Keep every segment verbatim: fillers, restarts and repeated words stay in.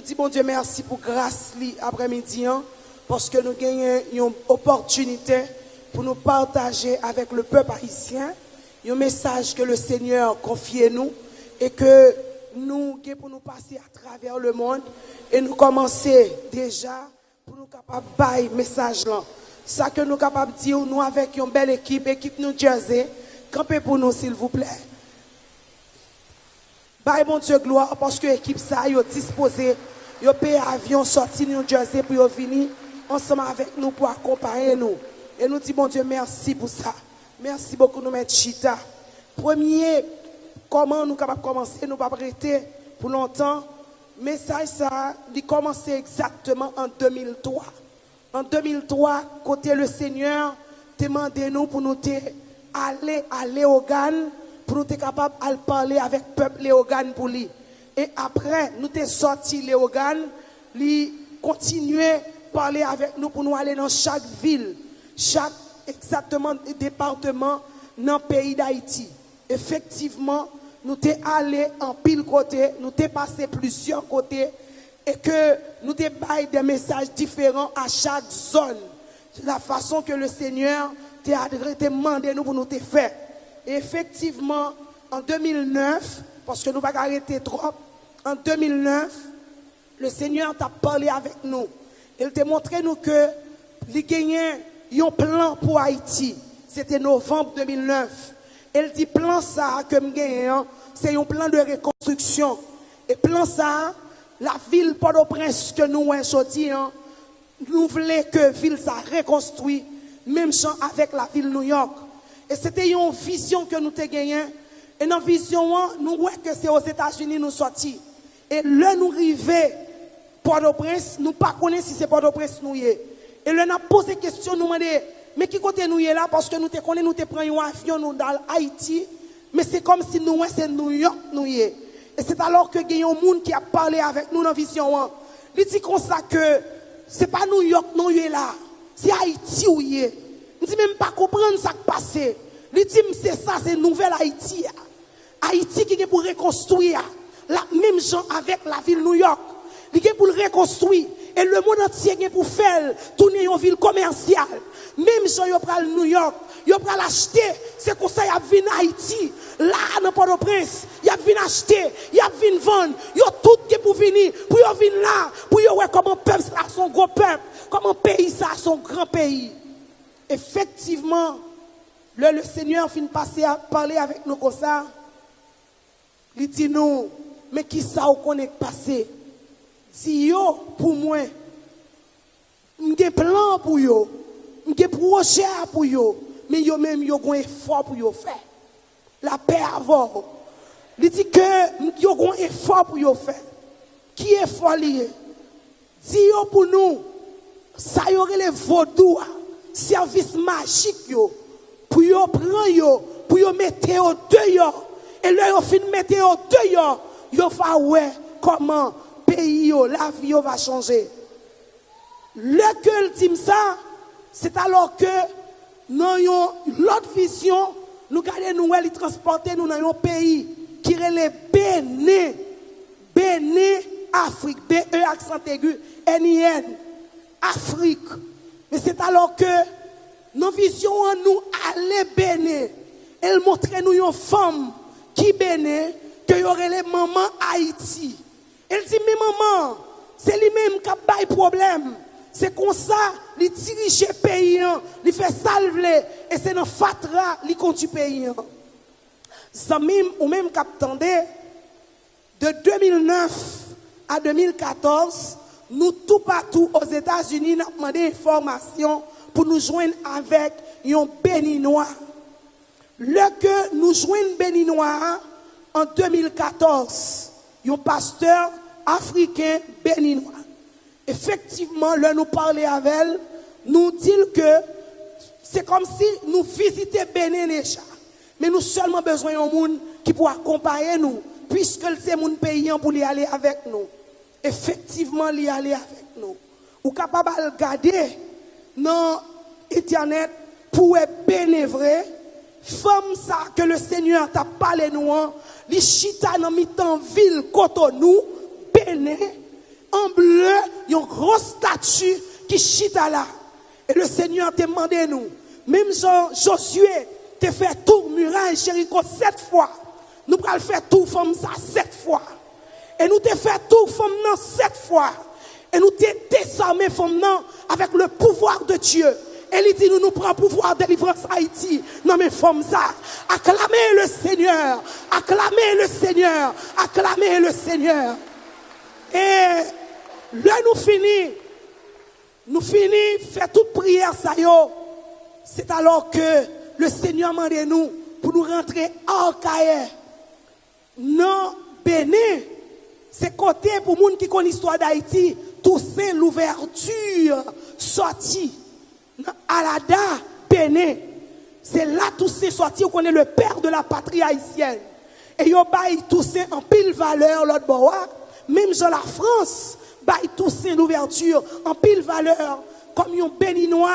Di Bondye mèsi pou gras li aprèmidi an, paske nou genyen yon opòtinite pou nou pataje avèk le pèp ayisyen yon mesaj ke le Senyè konfye nou e ke nou gen pou nou pase atravè le mond e nou kòmanse deja pou nou kapab bay mesaj lan. Sa ke nou kapab di w, nou avèk yon bèl ekip, ekip New Jersey, kanpe pou nou silvouplè. Bay Bondye glwa paske ekip sa yo dispoze, yo peye avyon sòti New Jersey pou yo vini ansanm avèk nou pou akonpaye nou. E nou di Bondye mèsi pou sa. Mèsi bokou nou mèt chita. Premye, kòman nou kapab kòmanse, nou p ap rete pou lontan. Mesaj sa a, li kòmanse egzakteman an de mil twa. An de mil twa, kote le Senyè te mande nou pou nou te ale a Leyogàn, pou nou te kapab al pale avèk pèp Leyogàn pou li. E apre, nou te sòti Leyogàn, li kontinye pale avèk nou pou nou ale nan chak vil, chak egzakteman depatman nan peyi Dayiti. Efektivman, nou te ale anpil kote, nou te pase plizyè kote, e ke nou te bay de mesaj diferan a chak zòn, la fason ke le Senyè te adre-, te mande nou pou nou te fè. E efektivman, an de mil nèf, paske nou pa ka rete twòp, an de mil nèf, le Senyè t ap pale avèk nou. E l te montre nou ke li genyen yon plan pou Ayiti. Se te novanm de mil nèf. E l di, plan sa a ke m genyen an, se yon plan de rekonstriksyon. E plan sa a, lavil Pòtoprens ke nou wè jodi an, nou vle ke vil sa rekonstwi, menm jan avèk lavil Nouyòk. E se te yon vizyon ke nou te genyen. E nan vizyon an, nou wè ke se Ozetazini nou sòti. E lè nou rive Pòtoprens, nou pa konnen si se Pòtoprens nou ye. E lè n ap poze kesyon, nou mande, men ki kote nou ye la? Paske nou te konnen nou te pran yon avyon, nou t al Ayiti, men se kòmsi nou wè se Nouyòk nou ye. E se alò ke gen yon moun ki ap pale avèk nou nan vizyon an. Li di konsa ke se pa Nouyòk non w ye la, se Ayiti w ye. M di, men m pa konprann sa k pase. Li di m, se sa, se nouvèl Ayiti a. Ayiti ki gen pou rekonstwi a, l ap menm jan avèk lavil Nouyòk. Li gen pou l rekonstwi, e lemonn antye gen pou fè l tounen yon vil komèsyal. Menm jan yo pral Nouyòk, yo pral achte, se konsa y ap vin Ayiti. La a nan Pòtoprens, y ap vin achte, y ap vin vann. Yo tout gen pou vini, pou yo vin la, pou yo wè kòman pèp sa a se yon gwo pèp, kòman peyi sa a se yon gran peyi. Efektivman, lè le Senyè fin pase a pale avèk nou konsa, li di nou, men ki sa w konnen k pase? Di yo pou mwen, m gen plan pou yo, m gen pwojè a pou yo, men yo menm yo gon efò pou yo fè. Lapè avè w. Li di ke yo gon efò pou yo fè. Ki efò li ye? Di yo pou nou, sa yo rele vodou a, sèvis majik yo, pou yo pran yo, pou yo mete yo deyò. E lè yo fin mete yo deyò, yo va wè kòman peyi yo, lavi yo va chanje. Lè ke l di m sa, se t alò ke nan yon lòt vizyon, nou gade, nou wè li transpòte nou nan yon peyi ki rele Benen. Benen, Afrik, B E aksan egi, N I N, Afrik. Men se t alò ke nan vizyon an, nou ale Benen. E l montre nou yon fanm ki Benen, ke yo rele Manman Ayiti. E l di, men manman, se li menm k ap bay pwoblèm. Se konsa li dirije peyi an, li fè sa l vle, e se nan fatra li kondui peyi an. Zanmi m, ou menm k ap tande, de de mil nèf a de mil katòz, nou toupatou Ozetazini, n ap mande enfòmasyon pou nou jwenn avèk yon Beninwa. Lè ke nou jwenn Beninwa a, an de mil katòz, yon pastè afriken Beninwa. Efektivman, lè nou pale avè l, nou di l ke se kòmsi nou vizite Benen deja, men nou sèlman bezwen yon moun ki pou akonpaye nou, piske l se moun peyi an pou li ale avèk nou. Efektivman, li ale avèk nou. Ou kapab al gade nan entènèt pou w wè Benen vre. Fanm sa a ke le Senyè t ap pale nou an, li chita nan mitan vil Kotonou, Benen, yon gwo stati ki chita la. E le Senyè te mande nou, menm jan Jozye te fè tou miray Jeriko sèt fwa, nou pral fè tou fanm sa sèt fwa. E nou te fè tou fanm nan sèt fwa. E nou te dezame fanm nan avec le pouvoir de Dieu. E li di nou, nou pran pouvwa delivrans Ayiti nan men fanm sa. Acclamez le Seigneur, acclamez le Seigneur, acclamez le Seigneur. E lè nou fini, nou fini fè tout priyè sa yo, c'est alors que le Seigneur mande nou pou nou rantre Akayè, nan Benin. Se kote, pou moun ki konn istwa Dayiti, Toussaint Louverture sòti nan Alada, Benin. Se la Toussaint sòti, ou konnen, le père de la patrie haïtienne. E yo bay Toussaint anpil valè lòt bò a, menm jan Lafrans bay Toussaint Louverture anpil valè kòm yon Beninwa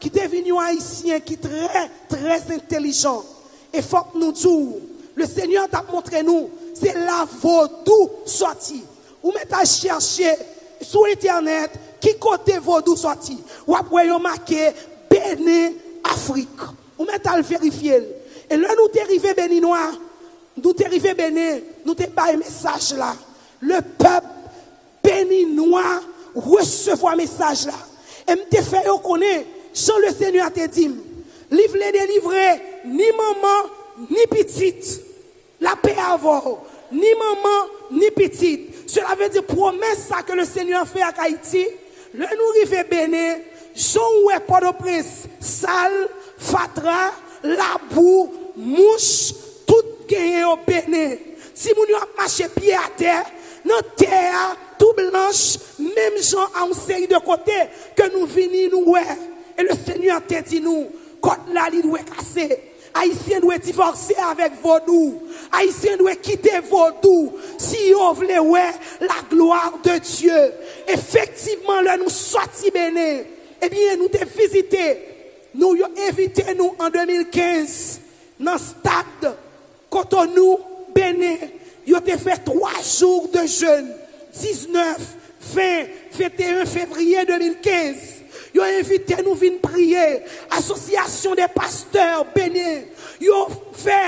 ki te vin yon Ayisyen ki trè, trè entèlijan. E fòk nou di w, le Senyè t ap montre nou se la vodou sòti. Ou mèt al chèche sou entènèt ki kote vodou sòti. W ap wè yo make Benin, Afrik. Ou mèt al verifye l. E lè nou te rive Beninwa, nou te rive Benin, nou te bay mesaj la. Le pèp Beninwa resevwa mesaj la. E m te fè yo konnen, jan le Senyè te di m, li vle delivre ni manman, ni pitit. Lapè avè w, ni manman, ni pitit. Cela veut dire, pwomès sa ke le Senyè fè ak Ayiti, lè nou rive Benin, jan w wè Pòtoprens sal, fatra, labou, mouch, tout genyen yo Benin. Timoun yo ap mache pye atè, nan tè a, tou blanch, menm jan a yon seri de kote ke nou vini, nou wè. E le Senyè te di nou, kòd la, li dwe kase. Ayisyen dwe divòse avèk vodou. Ayisyen dwe kite vodou si yo vle wè la gloire de Dieu. Efektivman, lè nou sòti Benin, ebyen, nou te vizite, nou, yo envite nou an de mil kenz nan stad Cotonou, Benin, yo te fè twa jou de jèn, diznèf, ven, venteyen fevriye de mil kenz. Yo envite nou vin priye. Asosyasyon de pastè Benin, yo fè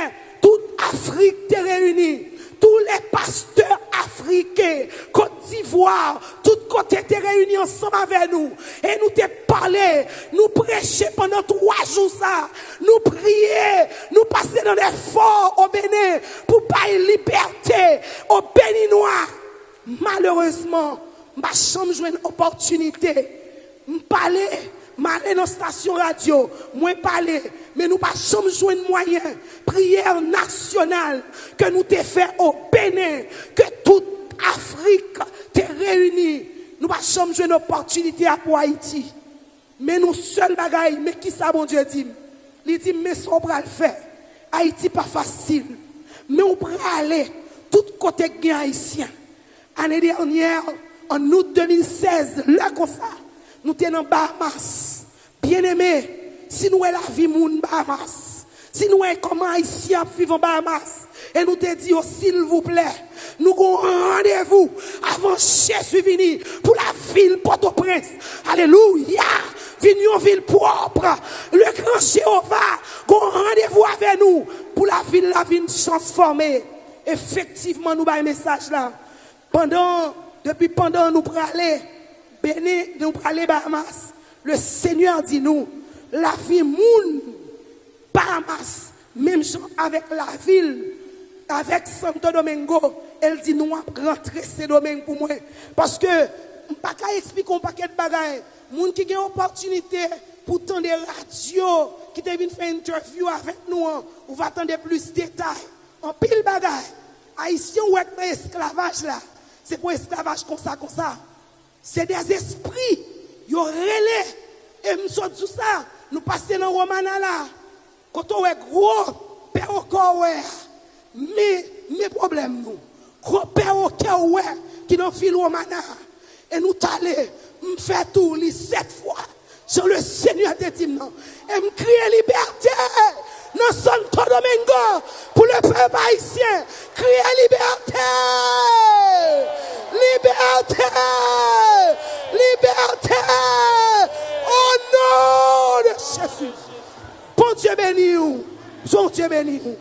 tout Afrik te reyini. Tous les pasteurs africains, Côte d'Ivoire, tout kote te reyini ansanm avè nou. E nou te pale, nou preche pandan twa jou sa. Nou priye, nou pase nan de fò o Benin pou bay libète o Beninwa. Malerezman, m pa janm jwenn opòtinite. M pale, m ale nan stasyon radyo, mwen pale, men nou pa janm jwenn mwayen. Priyè nasyonal ke nou te fè o Benin, ke tout Afrik te reyini, nou pa janm jwenn opòtinite a pou Ayiti. Men yon sèl bagay, men kisa Bondye di m? Li di m, men sa w pral fè. Ayiti pa fasil. Men w prale tout kote k gen Ayisyen. Ane dènyè, an out de mil sèz, lè konsa, nou te nan Bahamas. Byeneme, si nou wè lavi moun Bahamas, si nou wè kòman Ayisyen ap viv an Bahamas, e nou te di yo, silvouplè, nou gon randevou avan Jezi vini pou lavil Pòtoprens. Alelouya! Vin yon vil pwòp. Le gran Jewova gon randevou avè nou pou lavil la vin transfòme. Efektivman, nou bay mesaj la. Pandan, depi pandan nou prale Benin, nou prale Bahamas, le Senyè di nou, lavi moun Bahamas, menm jan avèk lavil, avèk Santo Domingo, e l di nou ap rantre Sendomeng pou mwen. Paske m pa ka eksplike yon pakèt bagay. Moun ki gen opòtinite pou tande radyo, ki te vin fè entèvyou avèk nou an, ou va tande plis detay. Anpil bagay. Ayisyen w wè k nan esklavaj la, se pou esklavaj konsa, konsa. Se dèzespri yo rele. E m sot di w sa, nou pase nan Romana la, kote w wè gwo pè okò w wè a. Men, men pwoblèm nou. Gwo pè okò w wè ki nan vil Romana a. E nou t ale, m fè tou li sèt fwa. Jan le Senyè te di m nan. E m kriye libète nan Santo Domingo pou le pèp ayisyen. Kriye libète! Libète! Jezi. Bondye beni w. Bondye beni w.